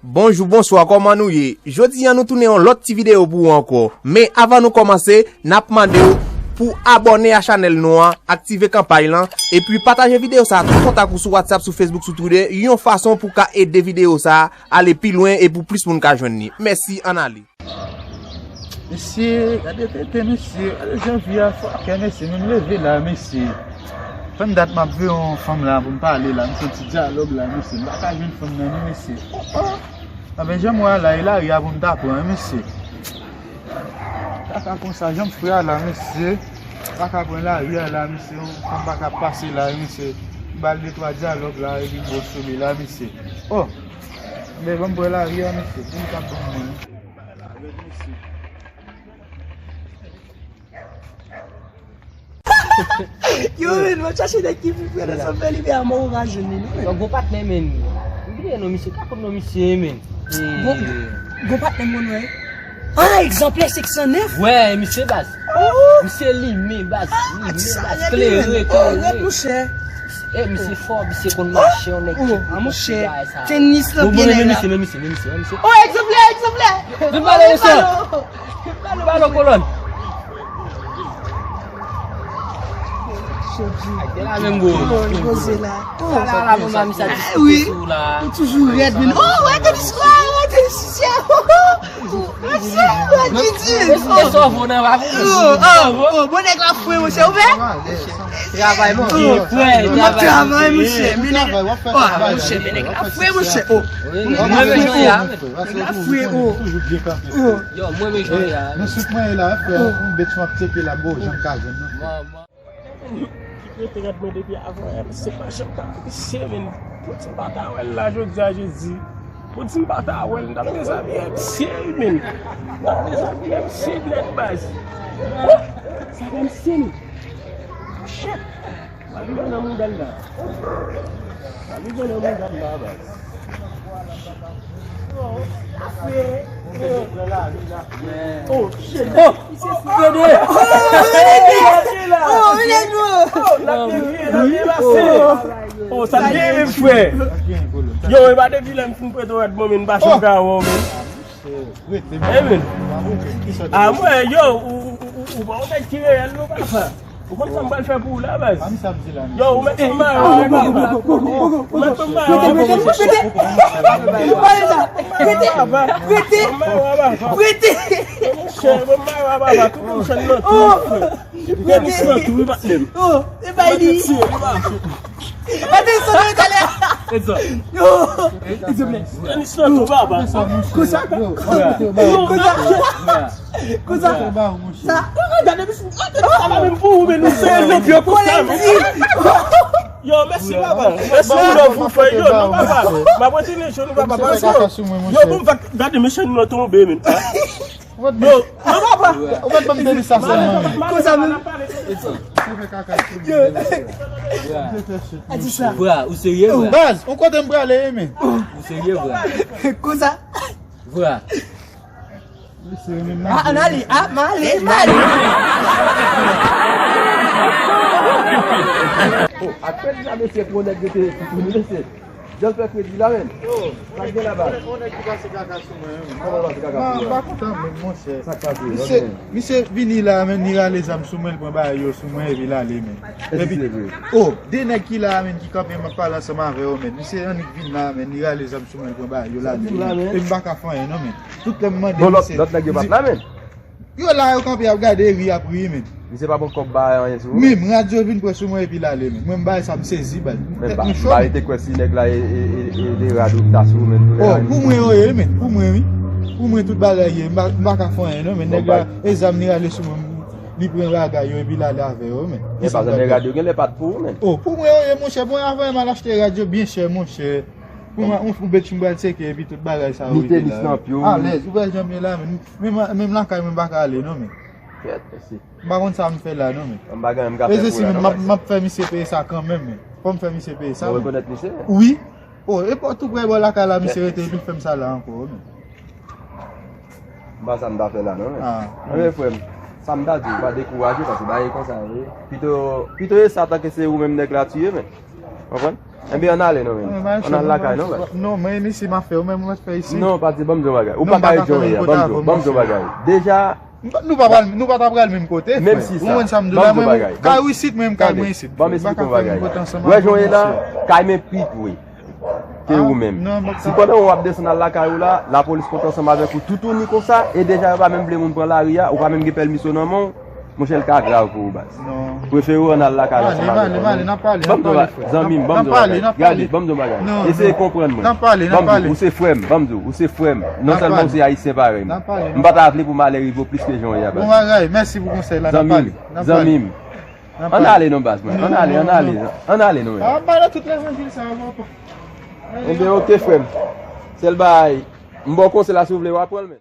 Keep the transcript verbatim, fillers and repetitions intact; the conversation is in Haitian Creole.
Bonjou, bonswa, kòman nou ye? Jodi a nou tounen yon lòt ti videyo pou ou ankò. Men avan nou kòmanse, n ap mande w pou abòne a chanèl nou an, aktive kanpay lan, epi pataje videyo sa a tout kontak ou sou WhatsApp, sou Facebook, sou Twitter, yon fason pou w ka ede videyo sa a ale pi lwen e pou plis moun ka jwenn li. Mèsi, ann ale. Mesye, gade tete, mesye, gade jan vi a fòkè, mesye, menm leve la, mesye. Fè m dat m ap veye yon fanm la pou m pale la, m fè yon ti dyalòg la, mesye, m pa ka jwenn fanm nan, non, mesye. Oh, oh. Anben, jan m wè a la, e lari a pou m ta pran, wi, mesye. Kaka konsa, jan m fè a la, mesye. Pa ka pran lari a la, mesye. Yon fanm pa ka pase la, wi, mesye. M ba l de twa dyalòg la, epi m bo sou li la, mesye. Oh! Men, ban m pran lari a, mesye. Pou m ka ban mwen. Yo, men, mwen chache nèg ki pi prè nan sanm fè li, men a mò ou pa jwenn li, non, men. Yon gwo patnè, men. M bliye non misye, ka konn non misye, men. Gwo, gwo patnè, mwen, wè. Ah, egzanplè senk san nèf? Wè, misye baz. Oh! Misye limen, baz. Limen, baz. Klere, klere. Rèd, monchè. E, misye fò, misye konn mache, yon nèg ki... Oh, monchè. Tenis lan byen nèg la. Men misye, men misye, men misye, men misye. Oh, egzanplè, egzanplè. Vin pale, mesye. Vin pale, kolòn. Jodi. Ak de la menm gwo. Oh, li poze la. Oh. Sa la, la, manman, misye a diskite sou la. Ou toujou rèd, men. Oh, wè, tenis la, wè, tenis la. Mesye, wè, Didi. Mesye, sa vo nan va. Oh, oh, oh, bon nèg la fwe, monchè, ou vè? Travay, monchè. Oh, travay, monchè. Men nèg, oh, monchè, men nèg la fwe, monchè. Oh. Mwen, men, jan ya. Nèg la fwe, oh. Yo, mwen, men, jan ya. Nou soutyen la, frè. Yon bèt m ap tcheke la, bon, jan m ka jwenn, non. Ki prete rèd mwen depi avan yè, misye pa janm ka, misye, men, pou di m pa ta wè l la jodi a jedi, pou di m pa ta wè l, m t ap dezabiye misye, wi, men, m t ap dezabiye misye nèt, baz. Sa fè misye, men. Shit. M ap viv nan mouda l la. M ap viv nan mouda l la, baz. Oh, shit. Oh, oh, oh, oh, sa te gen menm, frè. Yo, e pa depi lè m fin prete rèd mwen, men, m pa janm ka wè w, men. Eh, men. A mwen, yo, ou, ou, ou, ou pa yon nèg ki reyèl, non, papa. Ou konn sa m pral fè pou ou la, baz? Yo, ou mèt fè m mare, papa. Ou mèt fè m mare, papa. Prete, prete, prete, prete. Monchè, ban m mare, papa. Tout moun chan nan tou, frè. Tenis nan tou, wi, patnè m. Oh, e bay li. Mwen te tire li, papa. Mwen te sonn li talè. Egzanp. Oh, egzanp. Tenis nan tou, papa. Konsa. Konsa. Konsa. Sa. Gade, misye, gade, sa pa menm pou ou, men nou se egzanp yo konsa, men. Yo, mèsi, papa. Mèsi pou love ou fè yo, non, papa. M ap retire je nou, papa, paske yo, bon, gade, mesye nou tonbe, men. Yo, non, papa. Ou mèt ban m tenis sa sèlman, men. Konsa menm. Yo. A di sa. Bra, ou serye, bra? Baz, ou kote m prale, men? Ou serye, bra? Konsa. Bra. Mesye, men, ah, ann ale, ah, m ale, m ale. Oh, ak pèdi la, mesye, pou nèg rete pou nou, mesye. Jan l fè kredi la, men. Sa k gen la, baz? On nèg ki pase kaka sou mwen, wi. Kòman pase kaka sou ou? M pa kontan, men, monchè. Sa k pase? Misye, misye vini la, men, li rale zam sou mwen, li pran bagay yo sou mwen, epi l ale, men. Epi, oh, de nèg ki la, men, ki kanpe, m ap pale ansanm avè yo, men. Misye annik vin la, men, li rale zam sou mwen, li pran bagay yo, l ale, men. Epi m pa ka fè anyen, non, men. Tout lè m mande misye, lòt nèg yo pa t la, men. Yo la, yo kanpe ap gade, ri ap ri, men. Misye pa pran kòb ba anyen sou ou, men. Menm radyo vin pran sou mwen epi l ale, men. Mwen, m bay sa, m sezi, bay. Tèt mwen cho. Men m pa rete kwè si nèg la e, e, e, e de rad ou ta sou ou, men. Oh, pou mwen yo ye, men. Pou mwen, wi. Pou mwen tout bagay ye. M pa, m pa ka fè anyen, non, men. Nèg la, e zam li rale sou mwen. Li pran bagay yo epi l ale avè yo, men. Men pa zanmi radyo, genlè pa t pou ou, men. Oh, pou mwen yo ye, monchè. Bon, avan m al achte radyo byen chè, monchè. Pou mwen, yon, yon bèt m pral tcheke epi tout bagay sa yo rete la. Ni tenis nan pye w. Alèz, ou wè jan m ye la, men. Menm, menm lakay mwen m pa ka ale, non, men. Kèt, mesye. M pa konn sa m fè la, non, men. M pa gen anyen m ka fè pou ou la, non, baz. M ap, m ap fè misye peye sa kanmenm, men. Fò m fè misye peye sa, men. Ou rekonèt misye? Wi. Oh, e pa tou prè bò lakay la, misye rete epi l fè m sa la ankò, men. M pa sa m ta fè la, non, men. Ah. Anben, frè m, sa m ta di w, pa dekouraje, paske bagay konsa, wi. Pito, pito e sa tanke se ou menm nèg la tiye, men. Konprann? Enben, ann ale non, men. Ann al lakay non, baz. Non, mwen menm isi m ap fè, ou menm ou mèt fè isi. Non, pati, ban m di yon bagay. Ou pa ka jwenn ya, ban m di yon bagay. Deja, nou pa pral, nou pa ta pral menm kote. Menm si sa. Ou konn sa m di la, mwen kay ou isit, mwen menm kay mwen isit. Ban m esplike yon bagay. Wè jwenn la, kay men pi pre ke ou menm. Si pandan w ap desann al lakay ou la, lapolis kontre ansanm avèk ou toutouni konsa, e deja yo pa menm vle moun pran lari a, ou pa menm gen pèmi so nan men w, monchè, l ka grav pou ou, baz. Prefere w ann al lakay ansanm avèk ou. Ban m di yon bagay, zanmi m, ban m di yon bagay. Gade, ban m di yon bagay. Eseye konprann mwen. Ban m di w, ou se frè m, ban m di w, ou se frè m. Non sèlman ou se ayisyen parèy m. M pa ta vle pou malè rive w plis ke jan w ye a, baz. Bon bagay, mèsi pou konsèy la. Zanmi m, zanmi m. Ann ale non, baz mwen. Ann ale, ann ale. Ann ale non, men. Ann ale tout levanjil sa yo, papa. Ebyen, oke, frè m. Sèl bagay, m ba w konsèy la, si w vle, w a pran l, men.